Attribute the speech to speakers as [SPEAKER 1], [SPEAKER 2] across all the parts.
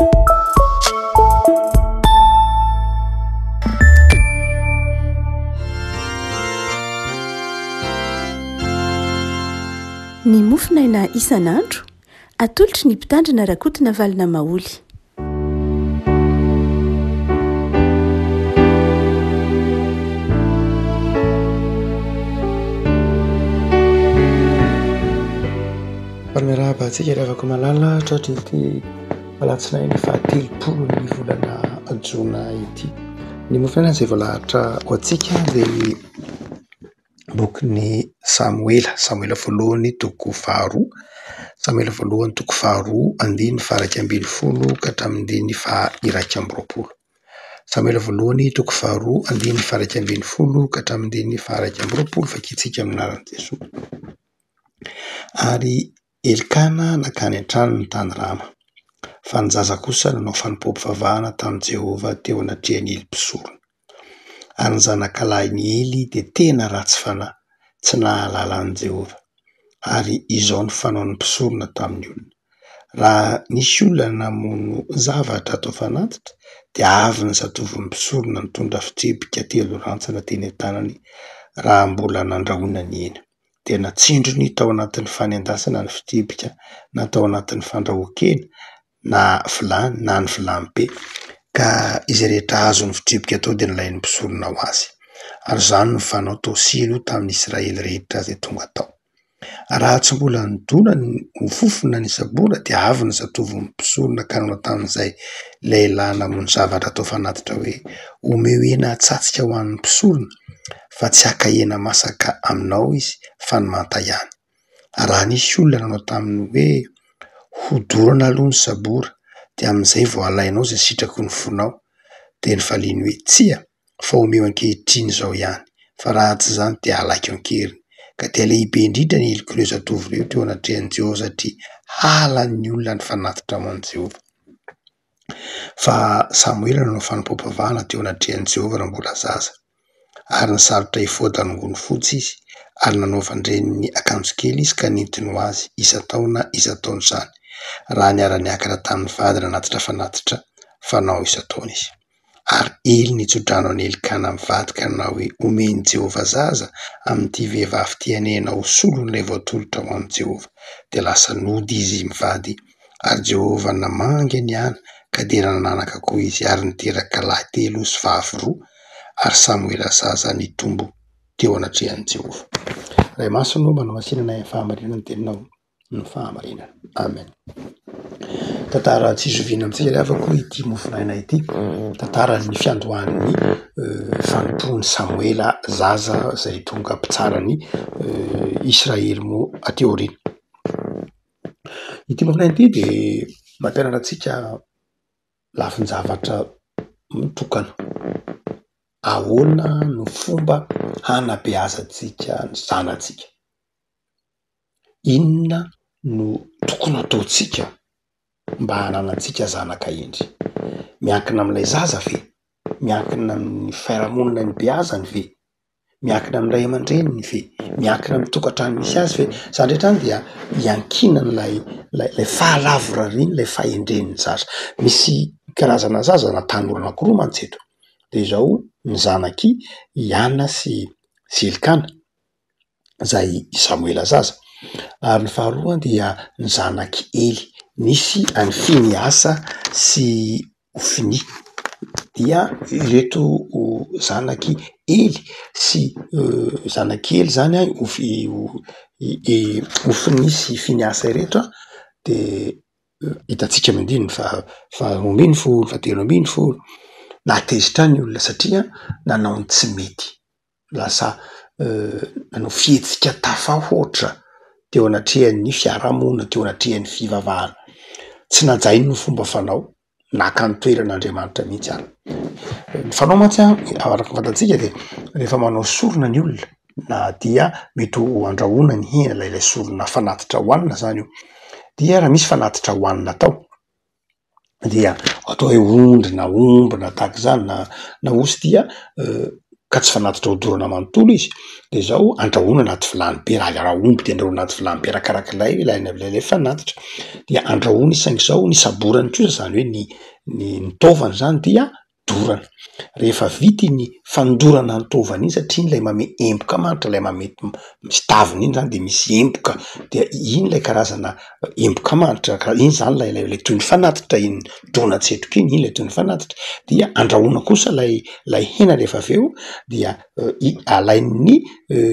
[SPEAKER 1] Ny mofonaina isan'andro, atolotry ny Mpitandrina Rakotonavalona Maholy.
[SPEAKER 2] Faly miarahaba antsika ry havako malala tratry ity alatsinainy fahatelopolo ny volana jona ity. Ny mofonaina izay voalahatra ho antsika dia ny bokin'i Samoela, Samoela voalohany toko faharoa, Samoela voalohany toko faharoa andininy faha-iraika ambin'ny folo ka hatramin'ny andininy faha-iraika amby roapolo. Samoela voalohany toko faharoa andininy faha-iraika ambin'ny folo ka hatramin'ny andininy faha-iraika amby roapolo, vakintsika amin'ny anaran'i Jesoa. Ary Elkana nankany an-tranony tany Rama, fa ny zaza kosa nanao fanompoam-pivavahana tamin'i Jehovah teo anatrehan'i Ely mpisorona. Ary ny zanakalahin'i Ely dia tena ratsy fanahy, tsy nahalala an'i Jehovah. Ary izao no fanaon'ny mpisorona tamin'ny olona, Raha nisy olona namono zavatra atao fanatitra, dia avy ny zatovon'ny mpisorona nitondra fitsipika telo rantsana teny an-tanany raha mbola nandrahoina ny hena. Dia natsindrony tao anatin'ny fanendasana ny fitsipika na tao anatin'ny fandrahoan-kena na vilany na ny vilany be, ka izay rehetra azon'ny fitsipika tao dia nalain'ny mpisorona ho azy. Ary izany no fanao tao Silo tamin'ny Israely rehetra izay tonga tao. Raha tsy mbola nidona ho fofona ny sabora dia avy ny zatovon'ny mpisorona ka nanao tamin'izay lehilahy namono zavatra atao fanatitra hoe, Omeo hena hatsatsika ho an'ny mpisorona, fa tsy haka hena masaka aminao izy fa ny manta ihany. Raha nisy olona nanao taminy hoe, Hodorana aloha ny sabora, dia amin'izay vao halainao izay sitraky ny fonao, dia nifaliany hoe, Tsia, fa omeo ankehitriny izao ihany, fa raha tsy izany dia halaiko an-keriny. Ka dia lehibe indrindra ny helok'ireo zatovo ireo teo anatrehan'i Jehovah, satria halan'ny olona ny fanatitra ho an'i Jehovah. Fa Samoela nanao fanompoam-pivavahana teo anatrehan'i Jehovah raha mbola zaza. Ary nisalotra efoda rongony fotsy izy, ary nanaovan-dreniny akanjo kely izy ka nentiny ho azy isan-taona isan-taona izany, raha niara-niakatra tamin'ny vadiny hanatitra fanatitra fanao isan-taona izy. Ary Ely nitso-drano an'i Elkana mivady ka nanao hoe, Omen'i Jehovah zaza amin'ity vehivavy ity anie ianao ho solon'ilay voatolotra ho an'i Jehovah. Dia lasa nody izy mivady, ary Jehovah namangy an'i Hana, ka dia nanan'anaka koa izy, ary niteraka lahy telo sy vavy roa, ary Samoela zaza nitombo teo anatrehan'i Jehovah. Ray Masina ô, manamasina anay amin'ny fahamarinana ny teninao. ny fahamarinana. Amen. Tantara tsy zoviana amintsika ry havako ity mofonaina ity. Tantaran'ny fiandohan'ny fanompoan'i Samoela zaza izay tonga mpitsara ny Israely moa aty aoriana. Ity mofonaina ity dia mampianatra antsika lafin-javatra mitokana. Ahoana no fomba hanabeazantsika ny zanatsika? Inona no tokony hataontsika mba hananantsika zanaka hendry? Miankina amin'ilay zaza ve? Miankina amin'ny fiarahamonina nibeazany ve? Miankina amin'ny ray aman-dreniny ve? Miankina amin'ny tokantrano misy azy ve? Izany rehetra izany dia iankinan'ilay ilay fahalavorariana, ilay fahendren'ny zaza. Misy karazana zaza na tanora anankiroa mantsy eto, de izao ny zanak'i i Ana sy sy Elkana. izay i Samoela zaza, ary ny faharoa dia ny zanak'i Ely, nisy an'i Finehasa sy Hofinia, dia ireto zanak'i Ely sy zanak'i Ely zany an, Hofinia sy Finehasa ireto an de hitantsika amin'ny andininy faharoa ambin'ny folo, fahatelo ambin'ny folo, nahatezitra ny olona satria nanao ny tsy mety. lasa nanao fihetsika tafahoatra teo anatrehan'ny fiarahamonina, teo anatrehan'ny fivavahana. Tsy najainy ny fomba fanao, naka ny toeran'Andriamanitra mihitsy ary. Ny fanao mantsy an, araka ny fantatsika dia rehefa manao sorona ny olona na dia mety ho andrahoina ny hena ilay ilay sorona fanatitra hohanina zany io, dia raha misy fanatitra hohanina atao dia atao hoe ondry na omby na tahaka izany na na osy dia. ka tsy fanatitra hodorana manontolo izy, de zao andrahoina anaty vilany be, raha raha omby de andrahoina anaty vilany be arakarak'ilay ilay ilay fanatitra, de andrahoina izy saingy zao ny saborany kosa zany hoe ny ny ny taovany zany dia dorana, rehefa vita iny fandorana ny taovany iny satria iny lay manome emboka manitra lay manome misy taviny iny zany de misy emboka de iny lay karazana emboka manitra ka iny zany lay lay lay toy ny fanatitra iny dona-tsetroka iny, iny lay toy ny fanatitra, dia andrahoina kosa lay lay hena rehefa avy eo dia i- alain'ny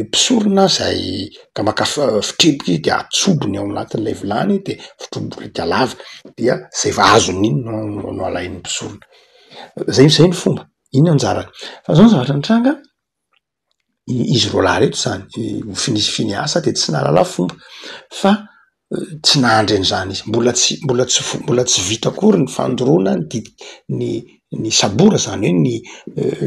[SPEAKER 2] mpisorona zay ka maka fitrebika izy de atsobony ao anatin'ilay vilany de fitroboka lava dia zay vao azony iny no no alain'ny mpisorona. Zay zay ny fomba, iny ny anjarany. Fa zao ny zavatra nitranga, izy roalahy reto zany, Hofinia sy Fineasa de tsy nahalala fomba fa tsy nahandry an'izany izy, mbola tsy mbola tsy vo- mbola tsy vita akory ny fandoroana ny di- ny ny sabora zany hoe ny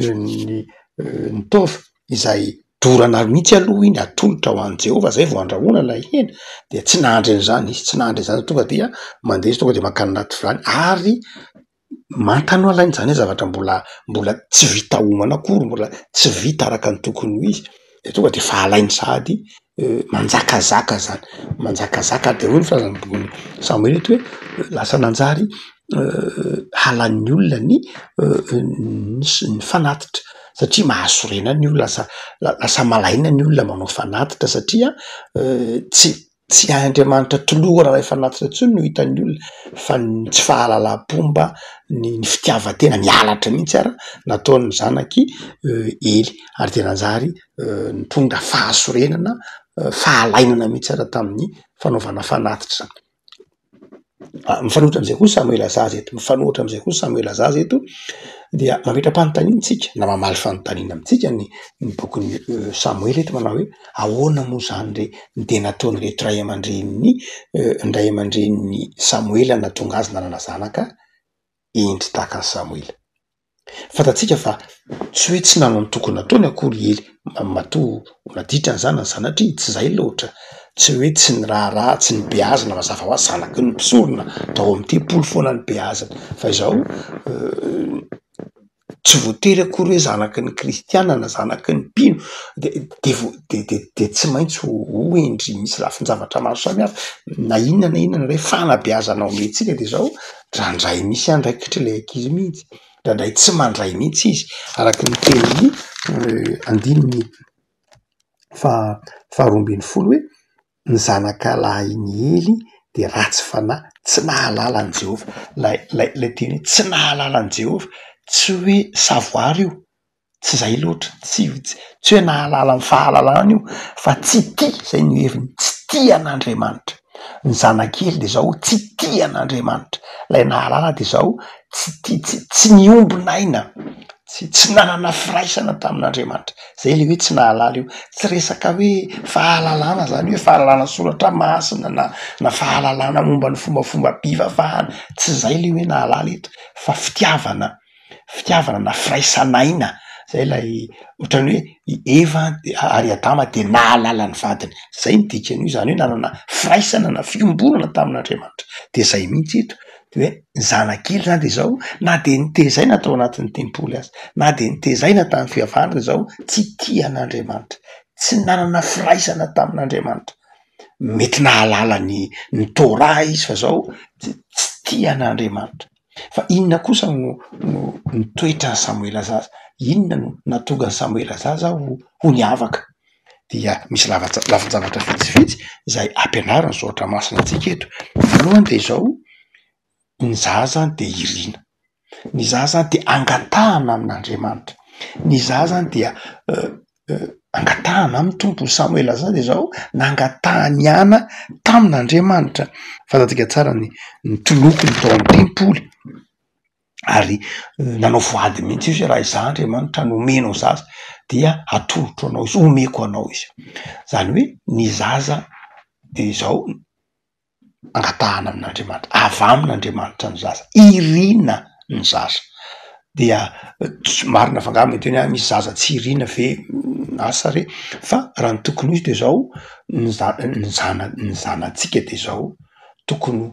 [SPEAKER 2] ny ny taova izay dorana mihitsy aloha iny atolotra ho an'i Jehovah zay vao andrahoina ilay hena, de tsy nahandry an'izany izy, tsy nahandry an'izany tonga dia mandeha izy tonga de mankany anaty vilany ary manta no alainy, zany hoe zavatra mbola mbola tsy vita homana akory, mbola tsy vita araka ny tokony ho izy, de tonga de efa alainy sahady manjakazaka zany, manjakazaka de hoy ny filazan'ny bokin'i Samoela eto hoe lasa nanjary halan'ny olona ny ny fanatitra satria mahasorena ny olona, lasa lasa malaina ny olona manao fanatitra satria tsy Tsy hay Andriamanitra tolorana ilay fanatitra intsony no hitan'ny olona fa ny tsy fahalalam-pomba, ny ny fitiavan-tena, ny halatra mihitsy ara nataon'ny zanak'i Ely ary de nanjary nitondra fahasorenana, fahalainana mihitsy ara tamin'ny fanaovana fanatitra. Mifanohitra am'zay koa Samoela zaza eto, mifanohitra am'zay koa Samoela zaza eto dia mametra-panontaniana tsika na mamaly fanontaniana amintsika ny ny bokin'i Samoela eto manao hoe ahoana moa zany re ny de nataon'ireto ray aman-drenin'ny ny ray aman-drenin'i Samoela nahatonga azy nanana zanaka hendry tahaka an'i Samoela. Fantatsika fa tsy hoe tsy nanao ny tokony nataony akory i Ely matoa ho naditra ny zanany sanatria, tsy izay loatra, tsy hoe tsy niraharaha, tsy nibeazina mazava ho azy, zanaky ny mpisorona tao amin'ny tempoly foana nibeazina, fa izao tsy voatery akory hoe zanaky ny kristiana na zanaky ny mpino de de vo- de de de tsy maintsy ho hendry misy lafin-javatra maro samihafa, na inona na inona re fanabeazana omentsika de zao Ndrandray misy andraikitra ilay ankizy mihitsy, ndrandray tsy mandray mihitsy izy araka ny tenin'ny andininy faha faharoa ambin'ny folo hoe ny zanaka lahin'i Ely dia ratsy fanahy, tsy nahalala an'i Jehovah. Ilay ilay ilay teny hoe tsy nahalala an'i Jehovah, tsy hoe savoir io, tsy zay loatra, tsy tsy hoe nahalala ny fahalalana io fa tsy tia, zay no heviny, tsy tia an'Andriamanitra, ny zanak'i Ely de zao tsy tia an'Andriamanitra, lay nahalala de zao tsy tia, tsy tsy niombon'aina, tsy tsy nanana firaisana tamin'Andriamanitra, zay le hoe tsy nahalala io, tsy resaka hoe fahalalana zany hoe fahalalana soratra masina na na fahalalana momba ny fombafombam-pivavahana, tsy zay le hoe nahalala eto fa fitiavana. fitiavana na firaisan'aina, zay ilay ohatran'ny hoe i Eva ary i Adama de nahalala ny vadiny, zay ny dikan'io zany hoe nanana firaisana na fiombonana tamin'Andriamanitra, de zay mihitsy eto de hoe ny zanak'i Ely zany de zao na de nitezaina tao anatin'ny tempoly aza, na de nitezaina tamin'ny fivavahana zao tsy tia an'Andriamanitra, tsy nanana firaisana tamin'Andriamanitra, mety nahalala ny ny Torah izy fa zao tsy tia an'Andriamanitra. Fa inona kosa no no ny toetran'i Samoela zaza? Inona no nahatonga an'i Samoela zaza ho ho niavaka? Dia misy lava- lafin-javatra vitsivitsy izay ampianarin'ny soratra masina antsika eto. Voalohany de izao, ny zaza de irina, ny zaza de angatahana amin'Andriamanitra, ny zaza dia angatahana amin'ny Tompo. Samoela zany de zao nangatahan'i Ana tamin'Andriamanitra. Fantatsika tsara ny ny tolokony tao amin'ny tempoly ary nanao voady mihitsy izy hoe raha izaho Andriamanitra no omenao zaza dia atolotro anao izy, omeko anao izy. Zany hoe ny zaza de izao angatahana amin'Andriamanitra, avy amin'Andriamanitra ny zaza, irina ny zaza, dia tsy marina fa angaha mety hoe misy zaza tsy irina ve? Asa re, fa raha ny tokony ho izy de zao, ny za- ny zana- ny zanatsika de zao, tokony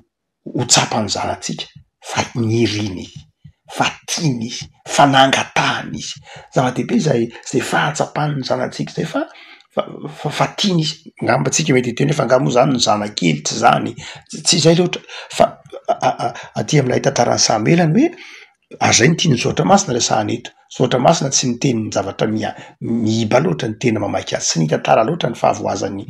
[SPEAKER 2] ho tsapan'ny zanatsika fa niriny izy, fa. tiany izy, fa nangatahany izy. Zava-dehibe izay zay fahatsapan'ny zanatsika izay fa fa fa tiany izy, angamba tsika mety hiteny hoe fa nga moa zany ny zanak'ely tsy zany, tsy izay loatra fa aty amin'ilay tantaran'i Samoela ny hoe ary zay no tian'ny soratra masina resahana eto, soratra masina tsy miteny ny zavatra miha- miiba loatra ny tena mamaky azy, tsy mitantara loatra ny fahavoazan'ny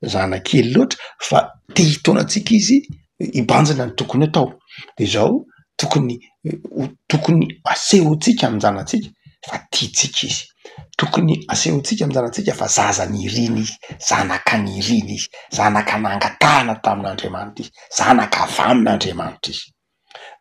[SPEAKER 2] zanak'ely loatra fa te hitaona antsika izy hibanjina ny tokony atao, de zao tokony ho tokony asehontsika amin-janatsika fa tiantsika izy, tokony asehontsika amin-janatsika fa zaza nirina izy, zanaka nirina izy, zanaka nangatahana tamin'Andriamanitra izy, zanaka avy amin'Andriamanitra izy.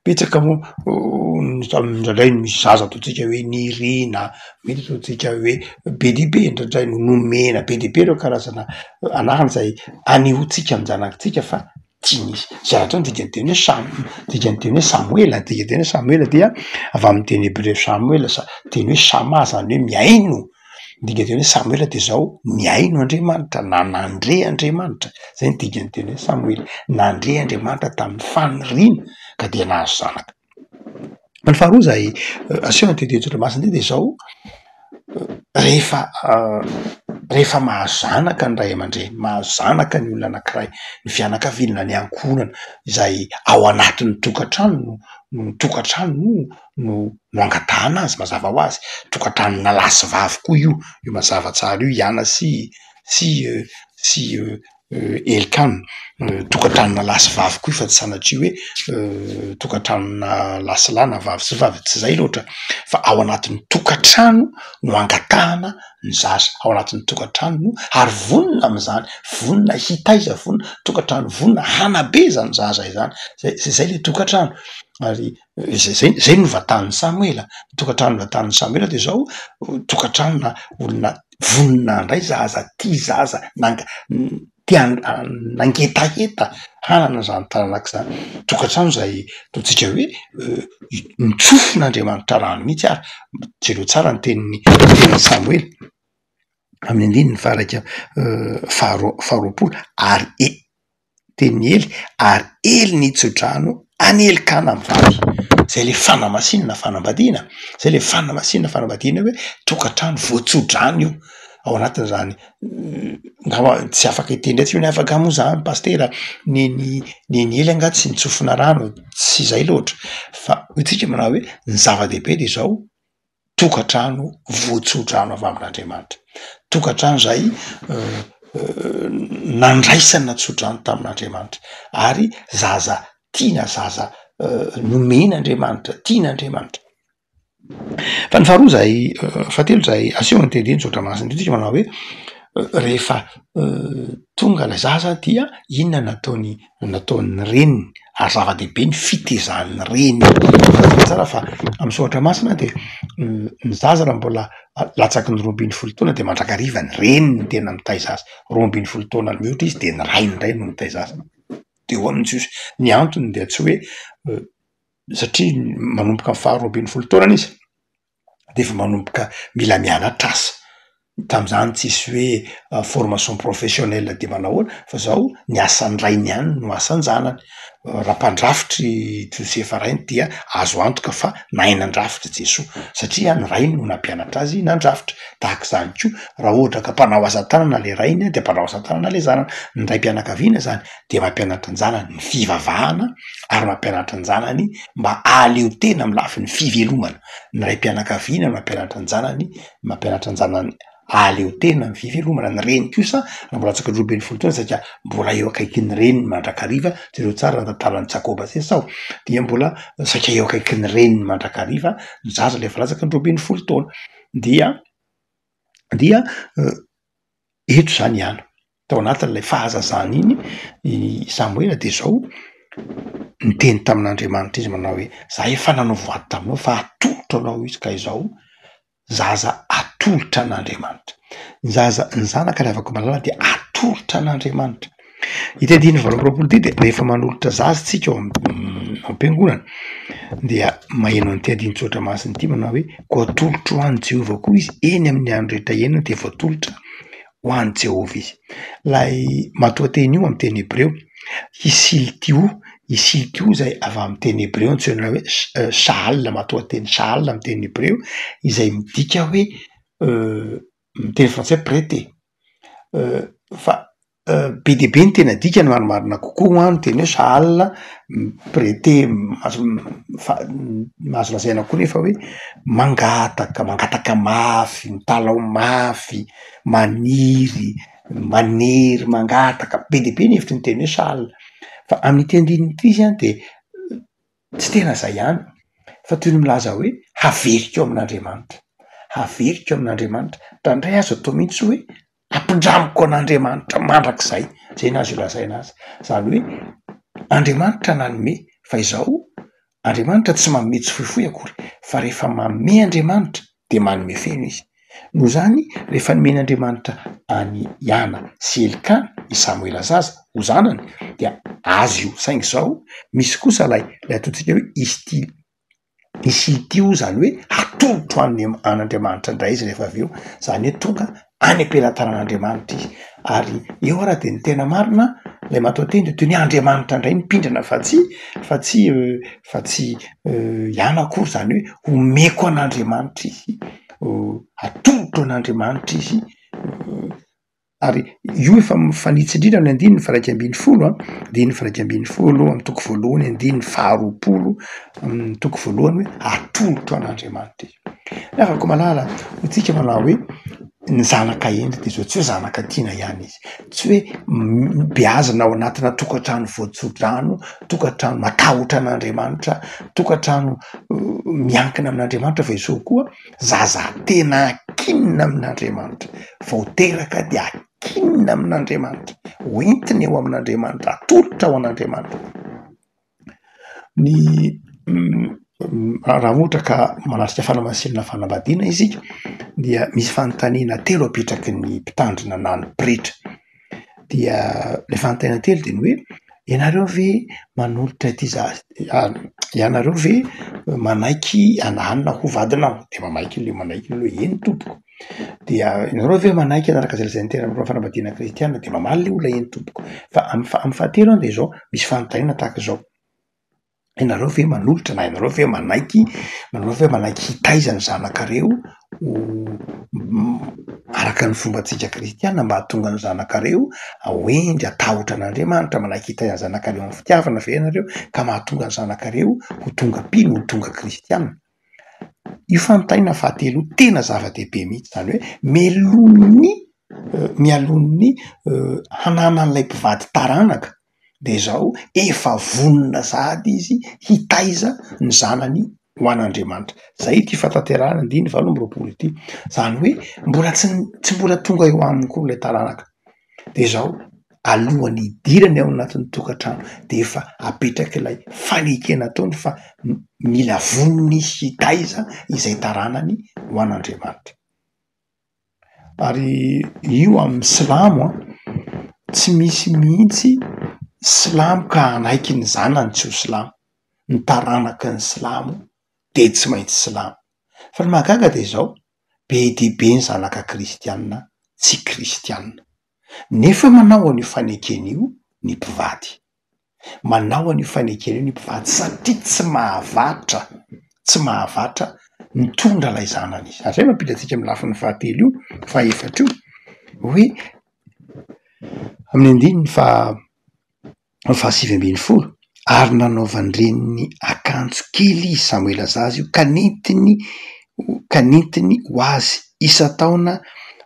[SPEAKER 2] Betsaka moa indraindray misy zaza ataontsika hoe nirina, mety ataontsika hoe be dia be indraindray no nomena, be dia be ireo karazana anarana izay anehoantsika amin-janatsika fa tiana izy. Zay rahateo ny dikan'ny teny hoe Sam- dikan'ny teny hoe Samoela, ny dikan'ny teny hoe Samoela dia avy amin'ny teny hebreo Samoela sa- teny hoe Shama zany hoe mihaino. Ny dikan'ny teny hoe Samoela de zao, nihaino Andriamanitra na nandre Andriamanitra, zay ny dikan'ny teny hoe Samoela, nandre Andriamanitra tamin'ny faniriana ka dia nahazo zanaka. Ny faharoa zay aseho an'ity dian-tsoratra masina ity de zao, rehefa rehefa mahazo zanaka ny ray aman-dreny, mahazo zanaka ny olona anakiray, ny fianakaviana na ny ankohonana izay ao anatin'ny tokantrano no no tokantrano no no no angatahana azy mazava ho azy, tokantranona lahy sy vavy koa io, io mazava tsara io i Ana sy sy sy Elkana, tokantranona lahy sy vavy koa io fa tsy sanatria hoe tokantranona lahy sy lahy na vavy sy vavy, tsy zay loatra fa ao anatin'ny tokantrano no angatahana ny zaza, ao anatin'ny tokantrano no ary vonona am'zany, vonona hitaiza, vonona tokantrano vonona hanabe zany zaza izany, zay zay le tokantrano ary Zay zay zay no vatan'i Samoela, ny tokantrano vatan'i Samoela de zao, tokantranona olona vonona handray zaza, tia zaza, nanga- te nangetaheta hanana zany taranaka zany, tokantrano zay ataontsika hoe notsofin'Andriamanitra rano mihitsy ary, jereo tsara ny tenin'ny tenin'i Samoela amin'ny andininy faha iraika faharoa- faharoapolo ary e- Tenin'i Ely, ary Ely nitso-drano an'i Elkana mivady. Zay le fanamasinana fanambadiana, zay le fanamasinana fanambadiana hoe tokantrano voatso-drano io, ao anatin'izany angamba tsy afaka hiteny ndray tsika hoe afaka moa zany pasitera, nen'i nen'i Ely angaha tsy nitsofina rano, tsy zay loatra fa hoy tsika manao hoe ny zava-dehibe de zao, tokantrano voatsodrano avy amin'Andriamanitra, tokantrano izay nandraisana tsodrano tamin'Andriamanitra ary zaza tiana, zaza nomen'Andriamanitra, tian'Andriamanitra. Fa ny faharoa zay, fahatelo zay asehon'ny teny tsotra masina ity tsika manao hoe rehefa tonga ilay zaza dia inona no ataony nataon'ny reniny ary zava-dehibe ny fitezan'ny reny. Tadidio tsara fa amin'ny soratra masina dia ny zaza raha mbola latsaky ny 12 taona de mandrakariva ny reniny no tena mitaiza azy, 12 taona mihoatra izy de ny rainy indray no mitaiza azy, de eo amin'ny jiosy. Ny antony dia tsy hoe satria manomboka amin'ny faha 12 taonany izy de efa manomboka mila mianatra asa, tam'zany tsisy hoe formation professionnelle de manahoana fa zao ny asan'ny rainy ihany no asan-janany, raha mpandrafitry i Josefa rainy dia azo antoka fa nahay nandrafitra Jesoa satria ny rainy no nampianatra azy nandrafitra, tahak'izany koa raha ohatra ka mpanao asa tanana le rainy de mpanao asa tanana le zanany, ny raim-pianakaviana zany de mampianatra an-janany ny fivavahana ary mampianatra an-janany mba hahaleo tena amy lafiny fivelomana, ny raim-pianakaviana mampianatra an-janany, mampianatra an-janany hahaleo tena amy fivelomana, ny reny kosa raha mbola latsaka 12 taona saika mbola eo akaikin'ny reniny mandrakariva, jereo tsara ny tantaran'i Jakoba sy Esao, dia mbola saika eo akaikin'ny reniny mandrakariva ny zaza rehefa latsaka ny 12 taona, dia dia eto zany ihany. Tao anatin'ilay fahazazany iny i Samoela de zao niteny tamin'Andriamanitra izy manao hoe za efa nanao voady taminao fa atolotro anao izy ka izao zaza atolotra an'Andriamanitra. Ny zaza, ny zanaka ry havako malala dia atolotra an'Andriamanitra. Ity andininy 28 ity de rehefa manolotra zaza tsika ao am-piangonana dia maheno an'ity andinin-tsoratra masina ity manao hoe koa atolotro ho an'i Jehovah koa izy eny amin'ny andro rehetra iainany dia voatolotra ho an'i Jehovah izy. Ilay matoanteny io amin'ny teny hebreo, hisiltio, Isika io izay avy amin'ny teny hebreo antsoina hoe sha'al, matoanteny sha'al amin'ny teny hebreo izay midika hoe amin'ny teny frantsay prêter, fa be dia be ny tena dikany marimarina kokoa ny teny hoe sha'al, prêter azo fa azo lazaina koa nefa hoe mangataka, mangataka mafy, mitalaho mafy, maniry, manery, mangataka, be dia be ny hevitry ny teny hoe sha'al. Fa amin'ity andininy ity izy an de tsy tena zay ihany fa toy ny milaza hoe haveriko amin'Andriamanitra, haveriko amin'Andriamanitra, indraindray aza atao mihitsy hoe ampindramiko an'Andriamanitra mandrakizay, zay no azo ilazaina azy, zany hoe Andriamanitra nanome fa izao Andriamanitra tsy manome tsy fohifohy akory fa rehefa manome Andriamanitra de manome feno izy. Noho izany, rehefa nomen'Andriamanitra an'i Hana sy Elkana i Samoela zaza ho zanany dia azy io, saingy izao misy kosa ilay ilay ataontsika hoe isti- isiltio izany hoe atolotro any an'Andriamanitra indray izy rehefa avy eo, izany hoe tonga any am-pelatanan'Andriamanitra izy, ary eo ara de ny tena marina lay matoanteny de toy ny hoe Andriamanitra indray no mpindrana fa tsy fa tsy fa tsy ihany akory zany hoe omeko an'Andriamanitra izy, atolotro an'Andriamanitra izy, ary io efa mifanitsy indrindra amin'ny andininy faha iraika ambin'ny folo an, andininy faha iraika ambin'ny folo amin'ny toko voalohany andininy faharoapolo amin'ny toko voalohany hoe atolotro an'Andriamanitra izy. Ny havako malala, hoy tsika manao hoe ny zanaka hendry de zao, tsy hoe zanaka tiana ihany izy, tsy hoe beazina ao anatina tokantrano voatsodrano, tokantrano matahotra an'Andriamanitra, tokantrano miankina amin'Andriamanitra fa izao koa zaza tena ankinina amin'Andriamanitra, vao teraka de ankinina amin'Andriamanitra, hoentina eo amin'Andriamanitra, atolotra ho an'Andriamanitra. Ny raha ohatra ka manatrika fanamasinana fanambadiana isika dia misy fanontaniana telo apetraky ny mpitandrina na ny pretra, dia le fanontaniana telo de ny hoe ianareo ve manolotra ity za- ianareo ve manaiky an'anona ho vadinao? De manaiky le manaiky le hoe eny tompoko. Dia ianareo ve manaiky hanaraka izay lazain'ny tena momba ny fanambadiana kristiana? Dia mamaly ilay olona eny tompoko. Fa amin'ny faha- amin'ny fahatelo an de zao, misy fanontaniana tahaka izao, ianareo ve manolotra na ianareo ve manaiky, ianareo ve manaiky hitaiza ny zanakareo ho araka ny fombantsika kristiana mba hahatonga ny zanakareo ho hendry, hatahotra an'Andriamanitra, manaiky hitaiza ny zanakareo amin'ny fitiavana ve ianareo ka mahatonga ny zanakareo ho tonga mpino, ho tonga kristiana? Io fanontaniana fahatelo io tena zava-dehibe mihitsy, zany hoe melohin'ny mialohan'ny hananan'ilay mpivady taranaka de zao efa vonona sahady izy hitaiza ny zanany ho an'Andriamanitra, zay ity fahatanterahana andininy 28 ity, zany hoe mbola tsy tsy mbola tonga eo aminy koa ilay taranaka. De zao, alohan'ny hidirany ao anatin'ny tokantrano de efa apetrak'ilay fanekena ataony fa mila vonona izy hitaiza izay taranany ho an'Andriamanitra. Ary io amin'ny silamo an, tsy misy mihitsy silamo ka hanaiky ny zanany tsy ho silamo, ny taranaky ny silamo de tsy maintsy silamo. Fa ny mahagaga de zao, be dia be ny zanaka kristiana tsy kristiana. Nefa manao an'io fanekena io ny mpivady. Manao an'io fanekena io ny mpivady satria tsy mahavatra, tsy mahavatra mitondra ilay zanany izy. Ary zay mampiditra antsika amin'ny lafiny fahatelo io, fahefatra io, hoe amin'ny andininy faha. Fahasivy ambin'ny folo, ary nanaovan-dreniny akanjo kely i Samoela zaza io ka nentiny ka nentiny ho azy isan-taona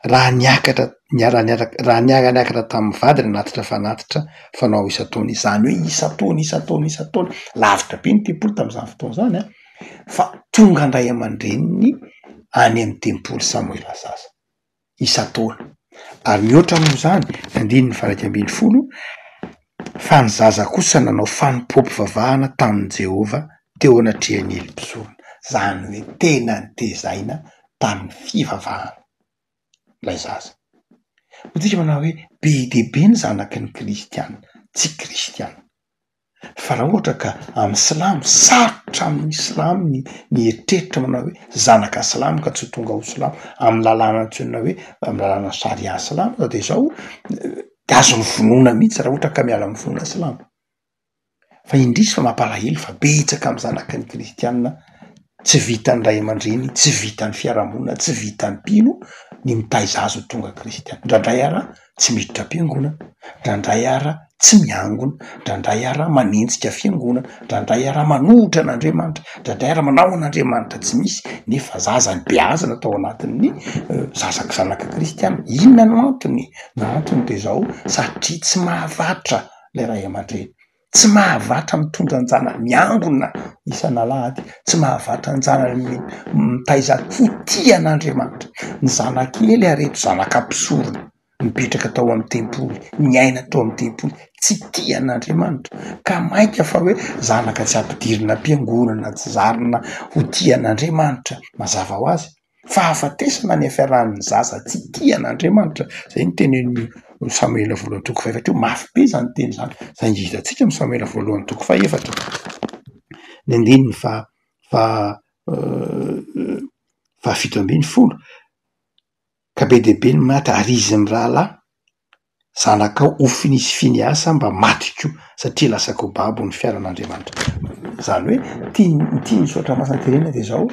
[SPEAKER 2] raha niakatra niara-niaraka raha niara-niakatra tamin'ny vadiny nanatitra fanatitra fanao isan-taona, izany hoe isan-taona isan-taona isan-taona, lavitra be ny tempoly tamin'izany fotoana izany an, fa tonga ny ray aman-dreniny any amin'ny tempoly Samoela zaza. isan-taona. Ary mihoatra noho izany, andininy faha-11, Fa ny zaza kosa nanao fanompoam-pivavahana tamin'i Jehovah teo anatrehan'i Ely mpisorona. Izany hoe tena nitezaina tamin'ny fivavahana ilay zaza. Hoy isika manao hoe be dia be ny zanaky ny kristiana tsy kristiana. Fa raha ohatra ka amin'ny silamo, sarotra amin'ny silamo ny mieritreritra manao hoe zanaka silamo ka tsy ho tonga ho silamo, amin'ny lalàna antsoina hoe amin'ny lalàna charia silamo zao de zao de azony vonoina mihitsy raha ohatra ka miala amin'ny finoana silamo. Fa indrisy fa mampalahelo fa betsaka amin'ny zanaky ny kristianina tsy vitan'ny ray aman-dreny, tsy vitan'ny fiarahamonina, tsy vitan'ny mpino ny mitaiza azy ho tonga kristianina. Indraindray ara tsy miditra am-piangonana, indraindray ara tsy miangona, indraindray ara manenjika fiangonana, indraindray ara manohitra an'Andriamanitra, indraindray ara manao an'Andriamanitra tsy misy, nefa zaza nibeazina tao anatin'ny zaza zanaka kristianina. Inona no antony? Ny antony de zao, satria tsy mahavatra ilay ray aman-dreny. Tsy mahavatra mitondra an-janany miangona isan'alahady, tsy mahavatra an-janany mitaiza ho tia an'Andriamanitra. Ny zanak'i Ely ary eto zanaka mpisorona, nipetraka tao amin'ny tempoly, niaina tao amin'ny tempoly, tsy tia an'Andriamanitra, ka mainka fa hoe zanaka tsy ampidirina am-piangonana, tsy zarina ho tia an'Andriamanitra, mazava ho azy. Fahafatesana ny fiarahan'ny zaza tsy tia an'Andriamanitra, zay no tenenin'io Samoela voalohany toko fahefatra io, mafy be zany teny zany, saingy hitantsika amin'ny Samoela voalohany toko fahefatra, ny andininy faha faha fahafito ambin'ny folo, ka be dia be ny maty ary izy mirahalahy zanakao Hofiny sy Finehasa mba maty koa satria lasa-ko babo ny fiaran'Andriamanitra. Izany hoe tiany ny tian'ny soratra masina tenenina de zao,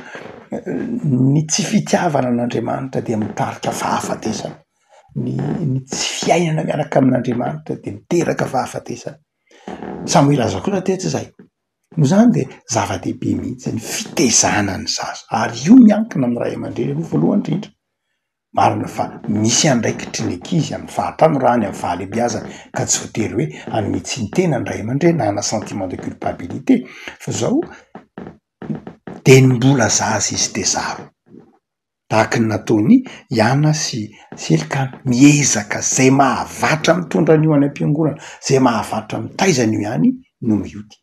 [SPEAKER 2] ny tsy fitiavana an'Andriamanitra dia mitarika fahafatesana, ny ny tsy fiainana miaraka amin'Andriamanitra de miteraka fahafatesana. Samy milaza koa raha tetsy zay. Noho izany de zava-dehibe mihitsy ny fitezana ny zaza ary io miankina amin'ny ray aman-dreny aloha voalohany indrindra. Marina fa misy andraikitry ny ankizy amin'ny fahatanorany, amin'ny fahalehibiazany, ka tsy voatery hoe hanome tsiny tena ny ray aman-dreny na hanana sentiment de culpabilité, fa zao dieny mbola zaza izy de zaro, tahaky ny nataon'i i Ana sy sy Elkana, miezaka zay mahavatra mitondra an'io any am-piangonana, zay mahavatra mitaiza an'io ihany no mioty.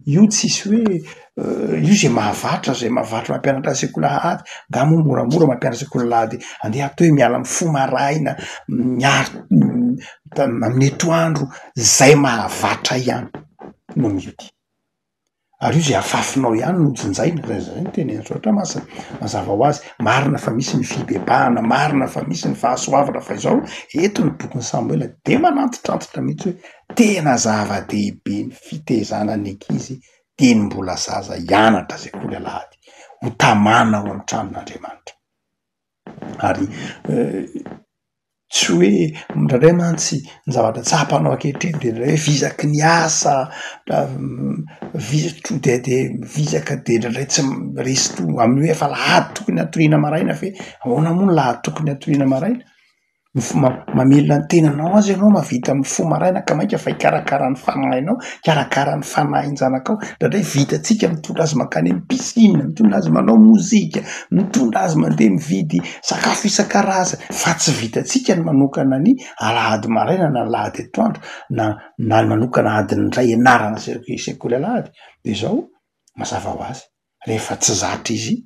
[SPEAKER 2] Io tsisy hoe io zay mahavatra, zay mahavatra mampianatra sekoly alahady, nga moa moramora mampianatra sekoly alahady, andeha atao hoe miala mifoha maraina, miary amin'ny atoandro, zay mahavatra ihany no mioty, ary io zay afafinao ihany no jinjaina, zay zay no tenenin'ny soratra masina, mazava ho azy, marina fa misy ny fibebahana, marina fa misy ny fahasoavana fa izao eto ny bokin'i Samoela de manantitrantitra mihitsy hoe Tena zava-dehibe ny fitezana ny ankizy dieny mbola zaza hianatra sekoly alahady, ho tamana ao amin'ny tranon'Andriamanitra. Ary tsy hoe indraindray mantsy ny zavatra tsapanao ankehitriny de indraindray hoe vizaky ny asa, vizaka de de vizaka de indraindray tsy resy tory amin'ny hoe efa alahady tokony hatoriana maraina ve ahoana moa ny lahady tokony hatoriana maraina? Mamelona ny tenanao aza ianao mahavita mifoha maraina ka mainka fa hikarakara ny fanahinao, hikarakara ny fanahin-janakao. Indraindray vitantsika mitondra azy mankany amin'ny piscine, mitondra azy manao mozika, mitondra azy mandeha mividy sakafo isan-karazany fa tsy vitantsika ny manokana ny alahady maraina na alahady atoandro na na ny manokana adiny iray hianarana sekoly alahady. De zao mazava ho azy. rehefa tsy zatra izy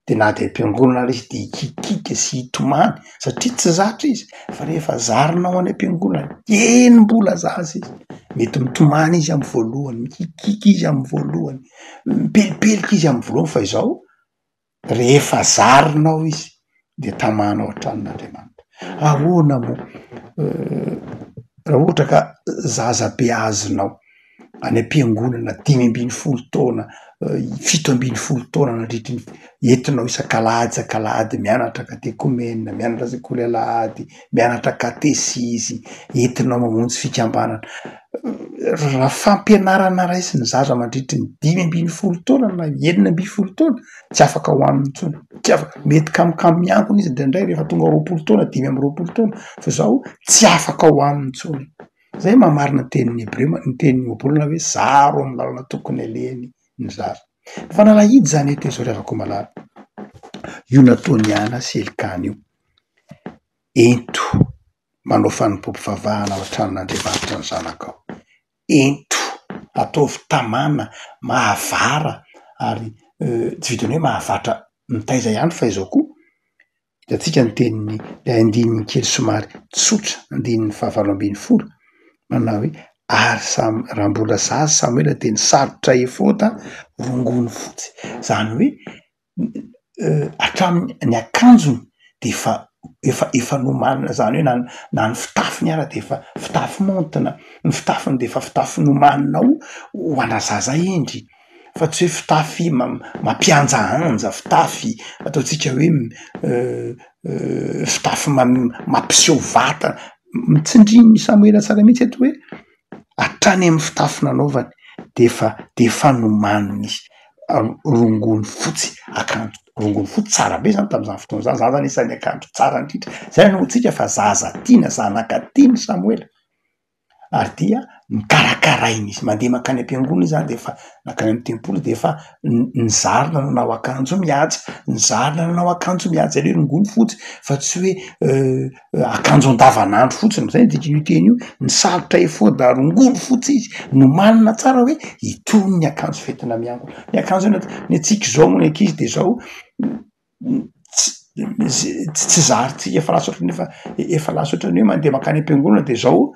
[SPEAKER 2] de na de am-piangonana ary izy de hikiakiaka sy hitomany satria tsy zatra izy, fa rehefa zarinao any am-piangonana dieny mbola zaza izy, mety mitomany izy amy voalohany, mikiakiaka izy amy voalohany, mipelipelika izy amy voalohany fa izao rehefa zarinao izy de tamana ao an-tranon'Andriamanitra. Ahoana moa raha ohatra ka zaza beazinao any am-piangonana 15 taona, 17 taona nandritry ny entinao isak'alahady isak'alahady mianatra katekomena, mianatra sekoly alahady, mianatra katesizy, entinao mamonjy fikambanana, raha fampianarana raisin'ny zaza mandritry ny 15 taona na 16 taona tsy afaka ho aminy intsony, tsy afaka, mety kamokamo miangona izy indraindray rehefa tonga 20 taona, 25 taona fa zao tsy afaka ho aminy intsony. Zay mahamarina ny tenin'ny Hebreo, ny tenin'ny Ohabolana hoe zaro amin'ny lalana tokony alehany ny zaza. Ny fanalahidy zany eto izao ry havako malala, io nataon'i Ana sy Elkana io, ento manao fanompoam-pivavahana ao an-tranon'Andriamanitra ny zanakao, ento ataovy tamana mahavara ary tsy vitan'ny hoe mahavatra mitaiza ihany fa izao koa, Hitantsika ny tenin'ny ilay andininy kely somary tsotra, andininy fahavalo ambin'ny folo, manao hoe ary Sam- raha mbola zaza Samoela dia nisalotra efoda rongony fotsy, zany hoe hatramin'ny ny akanjony de efa. Efa efa nomanina zany hoe na na ny fitafiny ara de efa fitafy maontina, ny fitafiny de efa fitafy nomanina ho ho ana zaza hendry fa tsy hoe fitafy mampihanjahanja, fitafy ataontsika hoe fitafy mampiseho vatana, tsindrin'i Samoela tsara mihitsy eto hoe hatrany amin'ny fitafy nanaovany de efa de efa nomaniny izy, rongony fotsy, akanjo rongony fotsy tsara be zany tam'zany fotoana zany, zany zany isan'ny akanjo tsara indrindra, zay no hoantsika fa zaza tiana, zanaka tian'i Samoela ary dia nokarakarainy izy, mandeha mankany am-piangonana izy zany de efa nankany amin'ny tempoly de efa nizarina nanao akanjo mihaja, nizarina nanao akanjo mihaja, le rongony fotsy fa tsy hoe akanjo andavanandro fotsiny, zay ny dikan'io teny io, nisalotra efoda rongony fotsy izy, nomanina tsara hoe itony ny akanjo fentina miangona, ny akanjo ny ny antsika izao moa ny ankizy de zao tsy tsy zarintsika efa lasa ohatran'ny efa efa lasa ohatran'ny hoe mandeha mankany am-piangonana de zao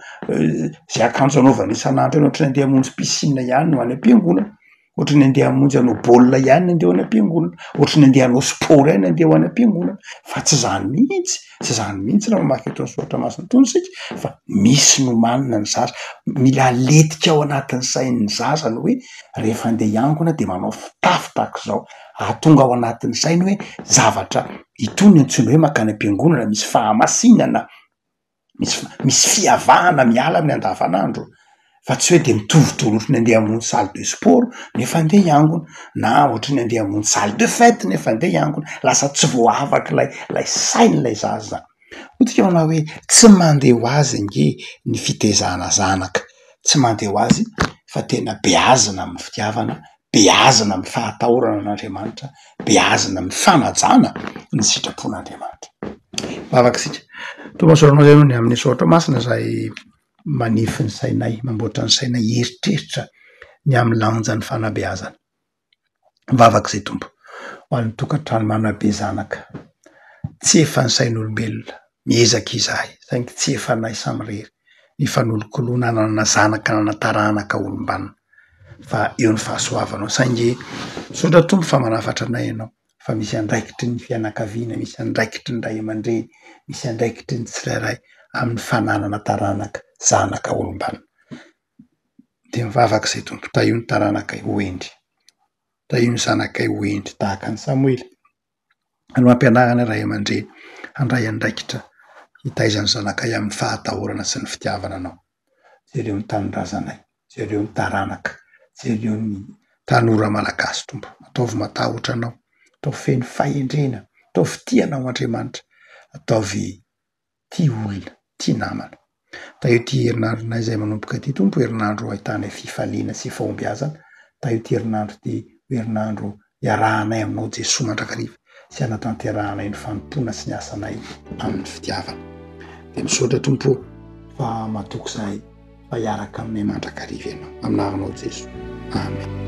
[SPEAKER 2] zay akanjo anaovana isan'andro eny ohatran'ny andeha hamonjy piscine ihany no any am-piangonana. Ohatry ny andeha hamonjy hanao baolina ihany ny andeha ho any am-piangonana, ohatry ny andeha hanao sport ihany ny andeha ho any am-piangonana, fa tsy izany mihitsy, tsy izany mihitsy raha mamaky itony soratra masina itony isika fa misy nomanina ny zaza, mila aletika ao anatin'ny sain'ny zaza ny hoe rehefa andeha hiangona de manao fitafy tahak'izao, ahatonga ao anatin'ny sainy hoe zavatra itony no antsoina hoe mankany am-piangonana, misy fahamasinana. Misy misy fiavahana miala amin'ny andavanandro fa tsy hoe de mitovitovy ohatry ny andeha hamonjy salle de sport nefa andeha hiangona na ohatry ny andeha hamonjy salle de fête nefa andeha hiangona, lasa tsy voaavaka ilay ilay sain'ilay zaza. Hoy tsika manao hoe tsy mandeha ho azy ange ny fitaizana zanaka, tsy mandeha ho azy fa tena beazina amin'ny fitiavana, beazina amin'ny fahatahorana an'Andriamanitra, beazina amin'ny fanajana ny sitrapon'Andriamanitra. Vavaka isika. Tompo misaotra anao ny amin'ny soratra masina izay manefy ny sainay, mamboatra ny sainay hieritreritra ny amin'ny lanjan'ny fanabeazana. Vavaka izay Tompo ho an'ny tokantrano manabe zanaka. Tsy efa ny sain'olombelona, miezaka izahay saingy tsy efanay samirery ny fanolokoloana hanana zanaka hanana taranaka olom-banona fa eo ny fahasoavanao saingy misaotra Tompo fa manafatra anay ianao fa misy andraikitry ny fianakaviana, misy andraikitry ny ray aman-dreny, misy andraikitry ny tsirairay amin'ny fananana taranaka zanaka olom-banona. Dia mivavaka izay Tompo, tahio ny taranakay ho hendry, tahio ny zanakay ho hendry tahaka an'i Samoela. No ampianarana ray aman-dreny handray andraikitra hitaiza ny zanakay amin'ny fahatahorana sy ny fitiavana anao. Jereo ny tanindrazanay, jereo ny taranaka, jereo ny tanora malagasy Tompo. Ataovy matahotra anao, ataovy feno fahendrena, ataovy tia anao Andriamanitra, ataovy tia olona, tia namana. Tahio ity herinandronay izay manomboka ity Tompo, herinandro ahitanay fifaliana sy fahombiazana. Tahio ity herinandro ity ho herinandro iarahanay aminao Jesoa mandrakariva sy hanatanterahanay ny fanompoana sy ny asanay amin'ny fitiavana. Dia misaotra Tompo o fa matoky izahay fa hiaraka aminay mandrakariva Ianao. Amin'ny anaranao Jesoa. Amen.